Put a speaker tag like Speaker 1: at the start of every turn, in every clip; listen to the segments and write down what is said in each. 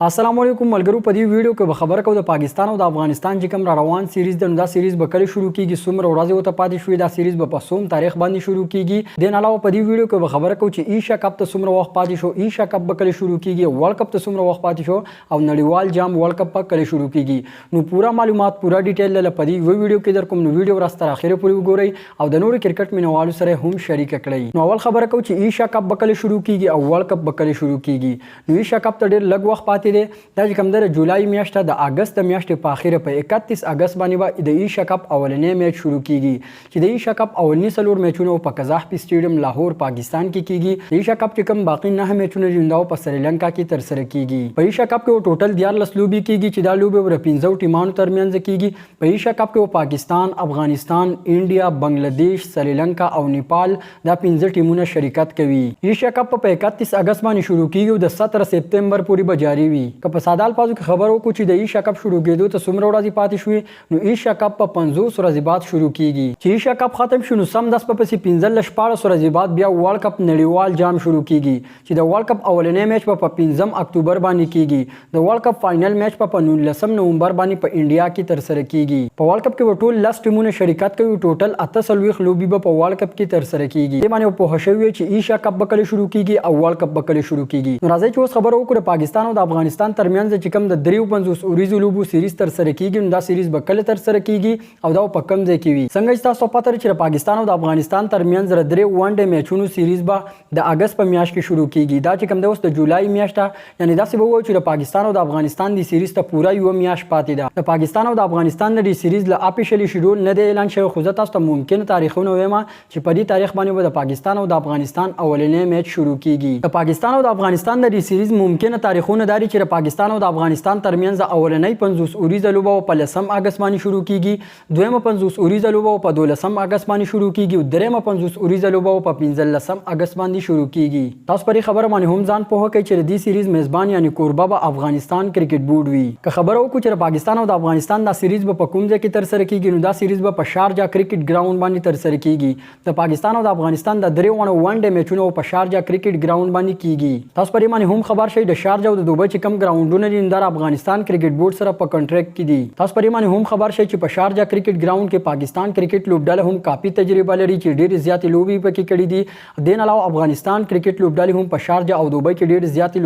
Speaker 1: السلام علیکم ملګرو، په دې ویډیو کې به خبره کوو د پاکستان او د افغانستان چې کوم را روان سیریز د، نو دا سیریز به کله شروع کیږي، څومره ورځې ورته پاتې شوې، دا سیریز به په څوم تاریخ باندې شروع کیږي. دې نه علاوه په دې ویډیو کې به خبره کوو چې ایشیا کپ ته څومره وخت پاتې شو، ایشیا کپ به کله شروع کیږي، ورلډ کپ ته څومره وخت پاتې شو او نړیوال جام ورلډ کپ به کله شروع کیږي. نو پوره معلومات، پوره ډیټیل له په دې ویډیو کې در کوم، نو ویډیو راست تر اخره پورې وګورئ او د نورو کرکټ مینوالو سره هم شریک کړئ. نو اول خبره کوو چې ایشیا کپ به کله شروع کیږي او ورلډ کپ به کله شروع کیږي. نو ایشیا کپ ته ډېر لږ وخت پاتې دی. دا چې کوم دی جولای میاشت، د اګست د میاشتې په اخیره، په 31 اګست باندې به د ایشیا کپ اولنی میچ شروع کیږي، چې د ایشیا کپ اولني څلور میچونه په قذافي سټیډیم لاهور پاکستان کې کیږي. د ایشیا کپ چې کوم باقي 9 میچونه دي، دا په سریلانکا کې ترسره کیږي. په ایشیا کپ کې ټوټل 13 لوبې کیږي، چې دا لوبې ور پنځو ټیمانو ترمنځ کیږي. په ایشیا کپ کې پاکستان، افغانستان، انډیا، بنگلاديش، سریلانکا او نیپال، دا پنځه ټیمونه شرکت کوي. ایشیا کپ په 31 اگست باندې شروع کیږي او د 17 سپتمبر پورې به جاری وي. که په ساده الفاظو کې خبر وکړو چې د ایشیا کپ شروع کېدو ته څومره ورځې پاتې شوې، نو ایشیا کپ په 50 ورځې بعد شروع کیږي. چې ایشیا کپ ختم شو، نو سم دس په پسې 15 16 ورځې بعد بیا ورلډ کپ نړیوال جام شروع کیږي، چې د ورلډ کپ اولنی میچ به په 5 اکتوبر باندې کیږي. د ورلډ کپ فاینل میچ په 19 نومبر باندې په انډیا کې ترسره کیږي. په ورلډ کپ کې به ټول 10 ټیمونه شرکت کوي، ټوټل 48 لوبې به په ورلډ کپ کې ترسره کیږي. دې باندې پوه شوي چې ایشیا کپ به کله شروع کیږي او ورلډ کپ به کله شروع کیږي. نو راځئ چې اوس خبره وکړو پاکستان او د افغانستان ترمنځ چې کوم د 53 اوریزو لوبو سیریز ترسره کیږي، نو دا سیریز به کله ترسره کیږي او دا په کوم ځای کې وي. څنګه چې تاسو پته لرئ چې پاکستان او د افغانستان ترمنځ د درې ون ډے میچونو سیریز به د اګست په میاشت کې شروع کیږي. دا چې کوم د اوس د جولای میاشت، یعنی داسې به ووایو چې د پاکستان او د افغانستان د سیریز ته پوره یوه میاشت پاتې ده. د پاکستان او د افغانستان د دې سیریز له افیشلی شیډول نه دی اعلان شوی، خو زه تاسو ته ممکنه تاریخونه وایم چې په دې تاریخ باندې به د پاکستان او د افغانستان اولنی میچ شروع کیږي. د پاکستان او د افغانستان د دې سیریز ممکنه تاریخونه دا دي چې د پاکستان او د افغانستان ترمنځ اولنۍ 50 اوریزه لوبه په 10 اګست باندې شروع کیږي، دویمه 50 اوریزه لوبه په 12 اګست باندې شروع کیږي او دریمه 50 اوریزه لوبه په 15 اګست باندې شروع کیږي. تاسو پرې خبره باندې هم ځان پوه کړئ چې د دې سیریز میزبان یعنی کوربه به افغانستان کرکټ بورډ وي. که خبره وکړو چې د پاکستان او د افغانستان دا سیریز به په کوم ځای کې ترسره کیږي، نو دا سیریز به په شارجا کرکټ ګراوند باندې ترسره کیږي. د پاکستان او د افغانستان د درې واړو ون ډے میچونو په شارجا کرکټ ګراوند باندې کیږي. تاسو پرې باندې هم خبر شئ، د شارجا او د دوبۍ چې کوم ګراوندونه دي، د افغانستان کرکټ بورډ سره په کنټریکټ کې دي. تاسو پرې باندې هم خبر شئ چې په شارجا کرکټ ګراوند کې پاکستان کرکټ لوبډله هم کافي تجربه لري، چې ډېرې زیاتې لوبې پکې کړې دي. دین علاوه افغانستان کرکټ لوبډلې هم په شارجا او دوبۍ کې ډېرې زیاتې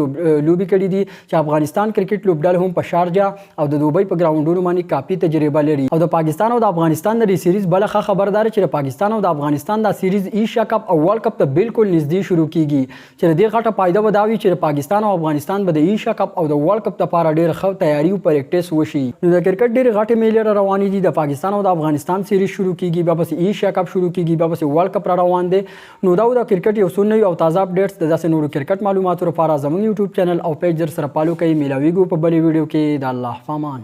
Speaker 1: لوبې کړې دي، چې افغانستان کرکټ لوبډله هم په شارجا او د دوبۍ په ګراوندونو باندې کافي تجربه لري. او د پاکستان او د افغانستان د دې سیریز بله ښه خبر دا چې د پاکستان او د افغانستان دا سیریز ایشیا کپ او ورلډ کپ ته بالکل نږدې شروع کیږي، چې د دې غټه فایده به دا وي چې د پاکستان او افغانستان به د ایشیا کپ او د ورلډ کپ لپاره ډېر ښه تیاری او پریکټیس وشي. نو د کرکټ ډېرې غټې میلې را روانې دي. د پاکستان او د افغانستان سیریز شروع کیږي، بیا پسې ایشیا کپ شروع کیږي، بیا پسې ورلډ کپ را روان دی. نو دا د کرکټ یو څو نوي او تازه اپډیټس. د داسې نورو کرکټ معلوماتو لپاره زموږ یوټیوب چینل او پیج در سره فالو کړئ. میلاویږو په بلې ویډیو کې، د الله په امان.